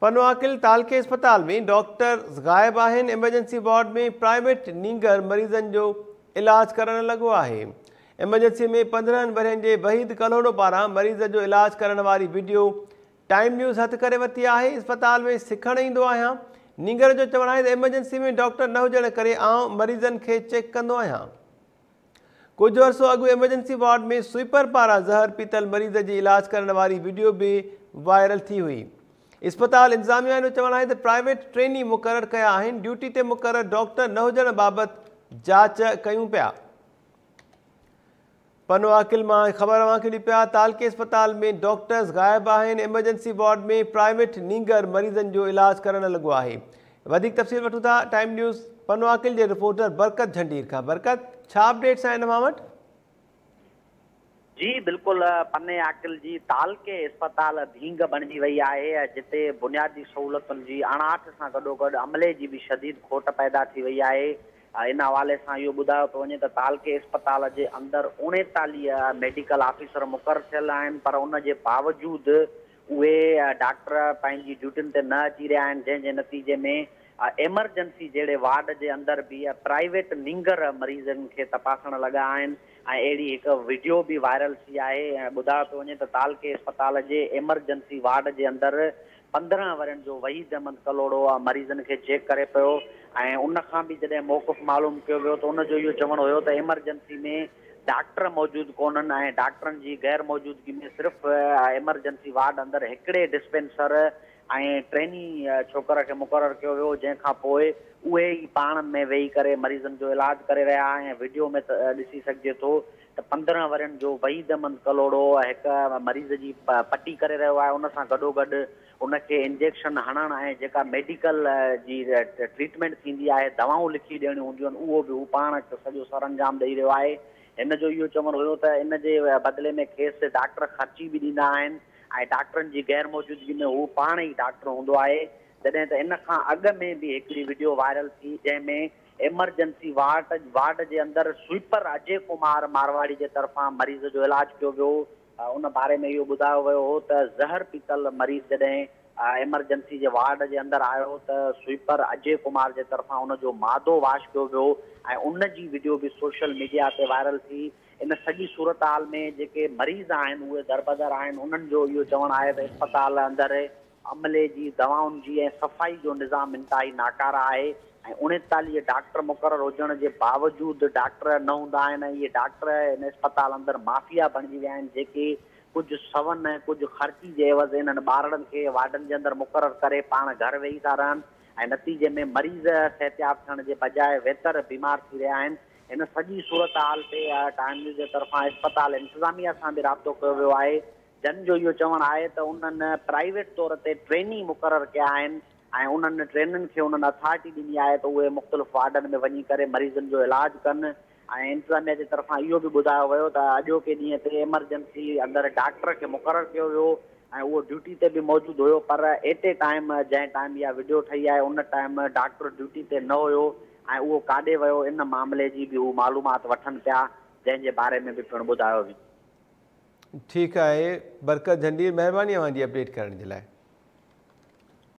پنوعاقل تعلقي اسپتال ۾ ڊاڪٽرز غائب آهن، ايمرجنسي وارڊ ۾ پرائيويٽ نينگر مريضن جو علاج ڪرڻ لڳو آهي. ايمرجنسي ۾ 15 ورهين جي وحيد ڪلهوڙو پاران مريض جو علاج ڪرڻ واري وڊيو ٽائيم نيوز هٿ ڪري ورتي آهي. اسپتال ۾ سکڻ ايندو آهيان. نينگر جو چوڻ آهي ته ايمرجنسي ۾ ڊاڪٽر نه هجڻ ڪري آئون مريضن کي چيڪ ڪندو آهيان. ڪجهه عرصو اڳ ايمرجنسي وارڊ ۾ سوئپر پاران زهر پيتل مريض جي علاج ڪرڻ واري وڊيو به وائرل ٿي هئي. اسپتال انتظاميا جو چوڻ آهي ته پرائيويٽ ٽريني مقرر ڪيا آهن، ڊيوٽي تي مقرر ڊاڪٽر نه هجڻ بابت جاچ ڪيون پيا. پنوعاقل مان خبر اوهان کي ڏيون پيا، تعلقي اسپتال ۾ ڊاڪٽرز غائب آهن، ايمرجنسي وارڊ ۾ پرائيويٽ نينگر مريضن جو علاج ڪرڻ لڳو آهي. وڌيڪ تفصيل وٺون ٿا ٽائيم نيوز پنوعاقل جي رپورٽر برڪت جهنڊير کان. برڪت، ڇا اپڊيٽس آهن اوهان وٽ؟ جي بلڪل، پني عاقل جي تعلقي اسپتال ڀينگ بڻجي وئي آهي، جتي بنيادي سهولتن جي اڻاٺ سان گڏوگڏ عملي جي به شديد کوٽ پيدا ٿي وئي آهي. ان حوالي سان اهو ٻڌايو پيو وڃي ته تعلقي اسپتال جي اندر 39 ميڊيڪل آفيسر مقرر ٿيل آهن پر ان جي باوجود اهي ڊاڪٽر پنهنجي ڊيوٽين تي نه اچي رهيا آهن، جنهن جي نتيجي ۾ ايمرجنسي جهڙي وارڊ جي اندر به پرائيويٽ نينگر مريضن کي تپاسڻ لڳا آهن ۽ اهڙي هڪ وڊيو به وائرل ٿي آهي ۽ ٻڌايو پيو وڃي ته تعلقي اسپتال جي ايمرجنسي وارڊ جي اندر 15 ورهين جو وحيد احمد ڪلهوڙو مريضن کي چيڪ ڪري پيو ۽ ان کان به جڏهن موقف معلوم ڪيو ويو ته ان جو اهو چوڻ هيو ته ايمرجنسي ۾ ڊاڪٽر موجود ڪونهن ۽ ڊاڪٽرن جي غير موجودگي ۾ صرف ايمرجنسي وارڊ اندر هڪڙي ڊسپينسر ۽ ٽريني ڇوڪر کي مقرر ڪيو ويو، جنهن کان پوء اهي ئي پاڻ ۾ ويهي ڪري مريضن جو علاج ڪري رهيا آهن ۽ وڊيو ۾ ڏسي سگهجي ٿو ته 15 ورهين جو وحيد احمد ڪلهوڙو هڪ مريض جي پٽي ڪري رهيو آهي، ان سان گڏوگڏ ان کي انجيڪشن هڻڻ ۽ جيڪا ميڊيڪل جي ٽريٽمينٽ ٿيندي آهي، دوائون لکي ڏيڻيون هونديون آهن، اهو به هو پاڻ سڄو سرانجام ڏئي رهيو آهي. هن جو اهو چوڻ هيو ته ان جي بدلي ۾ کيس ڊاڪٽر خرچي به ڏيندا آهن ۽ ڊاڪٽرن جي غير موجودگي ۾ هو پاڻ ئي ڊاڪٽر هوندو آهي. جڏهن ته ان کان اڳ ۾ به هڪڙي وڊيو وائرل ٿي، جنهن ۾ ايمرجنسي وارڊ وارڊ جي اندر سوئپر اجي ڪمار مارواڙي جي طرفان مريض جو علاج ڪيو ويو. ان باري ۾ اهو ٻڌايو ويو هو ته زهر پيتل مريض جڏهن ايمرجنسي جي وارڊ جي اندر آيو ته سوئپر اجي ڪمار جي طرفان ان جو معدو واش ڪيو ويو ۽ ان جي وڊيو به سوشل ميڊيا تي وائرل ٿي. ان سڄي صورتحال ۾ جيڪي مريض آهن اهي دربدر آهن، انهن جو اهو چوڻ آهي ته اسپتال اندر عملي جي، دوائن جي ۽ صفائي جو نظام انتهائي ناڪاره آهي ۽ 39 ڊاڪٽر مقرر هجڻ جي باوجود ڊاڪٽر نه هوندا آهن ۽ اهي ڊاڪٽر ان اسپتال اندر مافيا بڻجي ويا آهن، جيڪي ڪجهه سون ۽ ڪجهه خرچي جي عيوض انهن ٻارڙن کي وارڊن جي اندر مقرر ڪري پاڻ گهر ويهي ٿا رهن ۽ نتيجي ۾ مريض صحتياب ٿيڻ جي بجاء ويتر بيمار ٿي رهيا آهن. ان سڄي صورتحال تي ٽائيم نيوز جي طرفان اسپتال انتظاميا سان به رابطو ڪيو ويو آهي، جن جو اهو چوڻ آهي ته انهن پرائيويٽ طور تي ٽريني مقرر ڪيا آهن ۽ انهن ٽرينن کي انهن اٿارٽي ڏني آهي ته اهي مختلف وارڊن ۾ وڃي ڪري مريضن جو علاج ڪن ۽ انتظاميا جي طرفان اهو به ٻڌايو ويو ته اڄوڪي ڏينهن تي ايمرجنسي اندر ڊاڪٽر کي مقرر ڪيو ويو ۽ اهو ڊيوٽي تي به موجود هيو پر ايٽ اي ٽائيم جنهن ٽائيم اها وڊيو ٺهي آهي ان ٽائيم ڊاڪٽر ڊيوٽي تي نه هيو ۽ اهو ڪاڏي ويو ان معاملي جي به هو معلومات وٺن پيا جنهن جي باري ۾ به پڻ ٻڌايو ويندو. ٺيڪ آهي برڪت جهنڊير مهرباني اوهان جي اپڊيٽ ڪرڻ جي لاء.